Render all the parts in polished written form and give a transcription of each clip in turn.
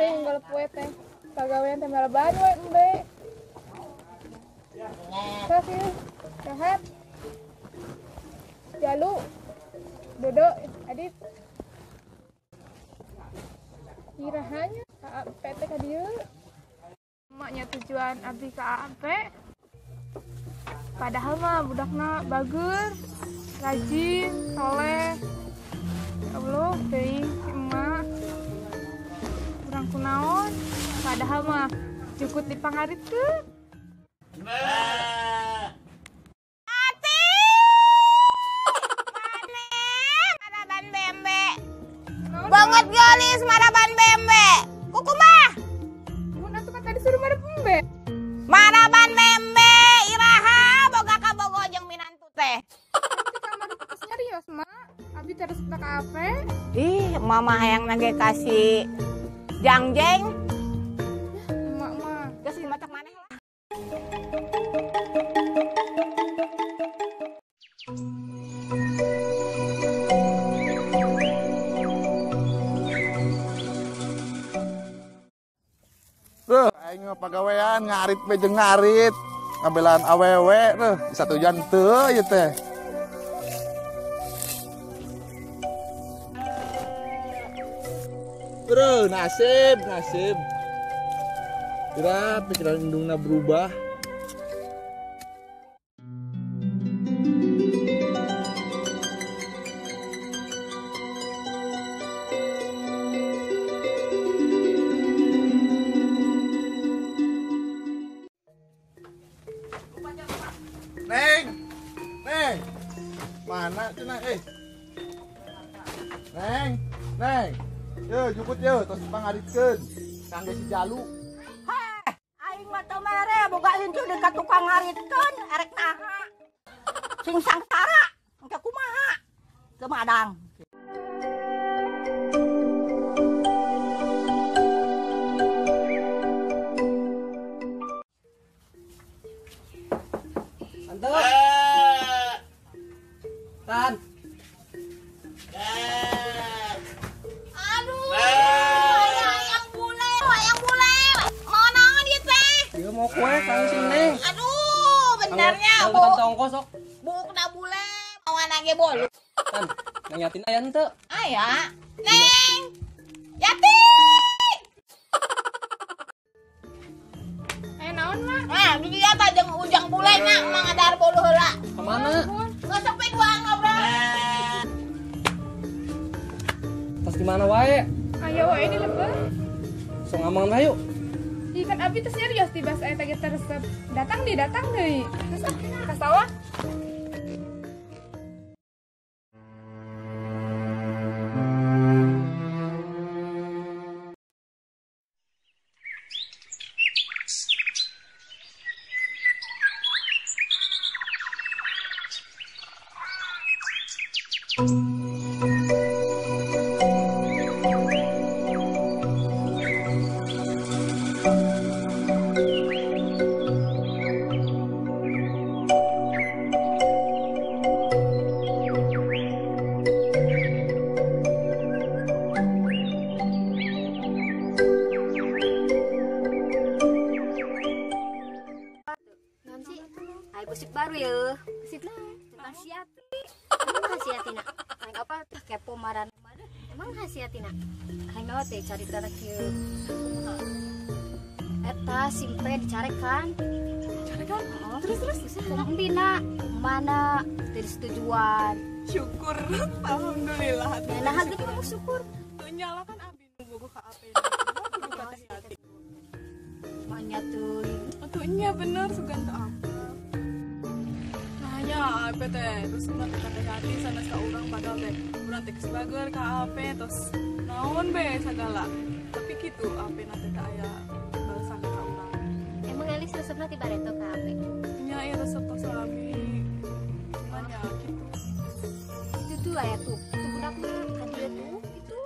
Tinggal poe teh pagawean teh maraban we embe. Sasih sehat. Jalu. Dodo, Adit. Irahanya ka teh ka dieu. Emaknya tujuan abdi ka AP. Padahal mah budakna bager, rajin, soleh. Ya Allah, teuing si emak. Kurang kunaon, padahal mah cukup dipangaritkeun. Ati! Mane, maraban bembe. Banget gelis maraban bembe. Kukumaha? Mun atuh kan tadi suruh marab embe. Maraban bembe iraha boga kabogo jeung minantu teh. Terus nyarios, Mak. Abdi teh resep ka ape? Ih, mama hayang nage kasih jangjeng. Emak mah. Geus macak maneh lah. Duh, aing mah pagawean ngarit we jeung ngarit. Ngabelaan awewe tuh, satu jam teu ieu teh. Bro, nasib, nasib. Kira pikiran indungna berubah. Neng, Neng, mana cenah eh? Neng, Neng. Yo, jukut yo, tos pangaritkeun. Kangge si Jalu. Heh, aing mah teu mere boga incu deui ka tukang ngaritkeun, erek naha. Sing sangsara, engke kumaha? Teu madang. Tante. Tan. Aduh, ayang bule, ayang bule. Mau naon ieu teh? Ieu mau kue kang si Neng. Aduh, benernya bu. Tante ongkos sok. Buukna bule, mau nage bolu. Tan, Neng Yatin aya henteu? Aya. Neng. Yati. Aya naon, Mak? Nah, di dieu tah jeung ujang bule nya, mang ngadahar bolu heula. Ka mana? Geus sampe dua ngobrol. Tas di mana wae? Aya wae di lembur. Sok ngomong lah yuk. Ih, kan abi teh serius di bahasa eta ge resep. Datang di datang deui. Terus ah, ka sawah. Ayo gosip baru ya. Gosip lah tentang si Yati. Emang si Yatina? Aing apa teh kepo maran. Emang si Yatina? Aing mah teh carita kieu. Eta simpe dicarekan. Dicarekan? Oh. Terus terus. Sareng Embina mana teu disetujuan. Syukur, alhamdulillah. Nah, geuning ngomong syukur. Teu nyala kan abi nu bogoh ka Ape. Kudu ka Teh Yati. Manya teuing. Atuh nya bener sugan teu apa. Nah nya Ape teh terus mah ka Teh Yati sanes ka urang padahal teh urang teh geus bager ka Ape terus naon be sagala. Tapi kitu Ape na teh aya balasan ka urang. Emang Elis resepna ti bareto ka Ape? Nya ieu resep tos lami. Cuman ya kitu. Itu tuh aya tuh. Itu budak mah ka dieu tuh itu.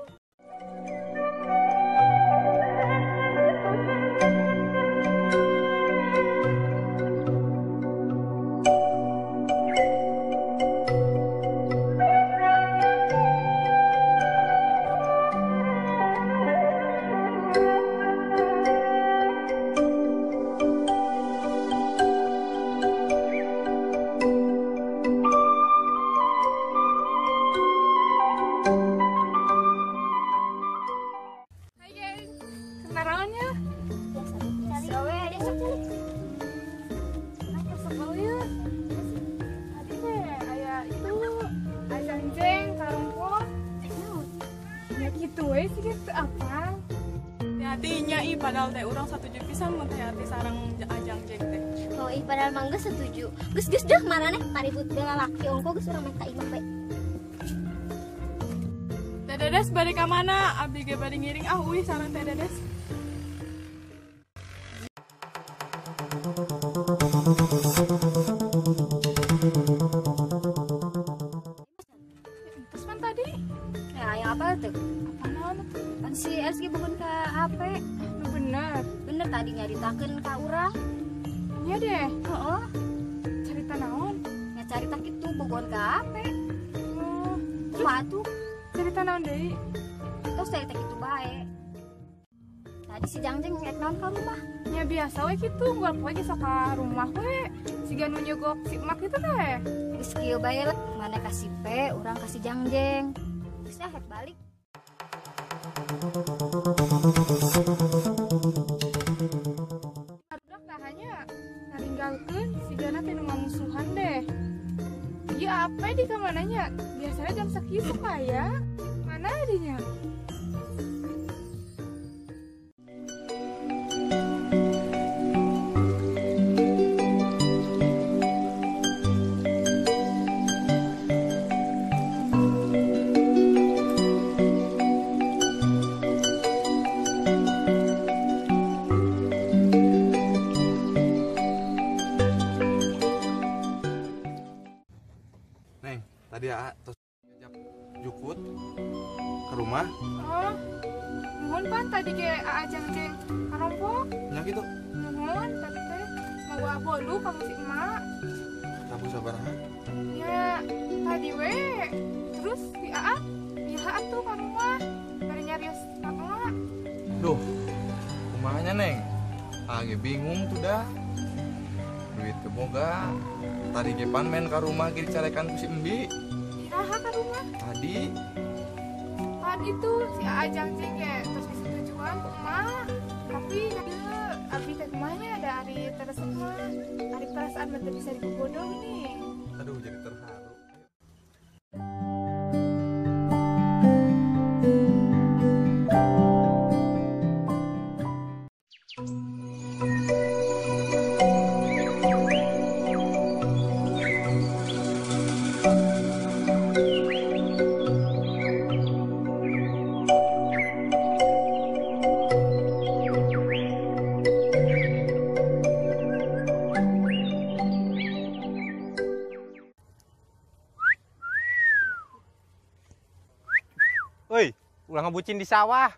Hai geng, kenalannya? Biasa we, dia sok calik. Nah, sok ya. Tadi teh aya itu ajangjeng karumpul. Ya gitu we sih gitu apa? Hatinya ih padahal teh urang satuju pisan mun Teh Yati sareng ajangjeng teh. Oh ih padahal mah geus setuju. Geus geus deuh maraneh paribut bela laki ongko geus urang mah ka imah bae. Teh Dedes bade ka mana? Abi ge bade ngiring ah uih sareng Teh Dedes. Terus man tadi? Ya aya apa tuh? Apa naon tuh? Kan si Els ge bogoh ka HP. Nu bener. Bener tadi nyaritakeun ka urang. Iya deh. Heeh. Cerita naon? Nya carita kitu bogohan ka HP. Oh, Kumaha tuh? cerita naon deui? Terus carita kitu bae. Tadi si Jangjeng rek naon ka rumah? Ya biasa we kitu, unggal poe ge sok ka rumah we. Siga nu nyogok si emak kitu teh. Geus kieu bae lah, mana kasih P, urang kasih Jangjeng. Geus ah rek balik. Budak tah nya naringgalkeun sigana teh nu ngamusuhan deh. Ieu apa di kamananya? Biasanya jam sakieu sok aya. Mana dinya? Neng, tadi Aa tos ngajak jukut ke rumah. Oh, nuhun pan tadi ge Aa Jangjeng karompok. Nya kitu. Nuhun tadi teh mawa bolu ka si emak. Tabu sabaraha? Ya, tadi we. Terus si Aa biha atuh ka rumah. Bari nyarios ka emak. Duh, kumaha nya Neng? Aa ge bingung tuh dah. Duit teu boga. Tadi ge pan main ka rumah ge dicarekan ku si Embi. Iraha ka rumah? Tadi Pan itu si Aa Jangjeng ge terus disetujuan ku emak. Tapi ieu abi teh kumaha nya da ari teu resep mah. Ari perasaan mah teu bisa dibobodo gini. Aduh, jadi terharu. Woi, ulah ngebucin di sawah.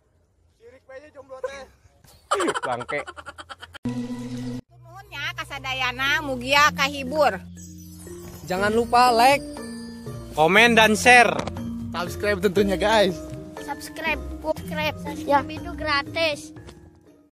Sirik bae jomblo teh. Bangke. Nuhun nya kasadayana mugia kahibur. Jangan lupa like, komen dan share. Subscribe tentunya guys. Subscribe, subscribe. Subscribe itu gratis.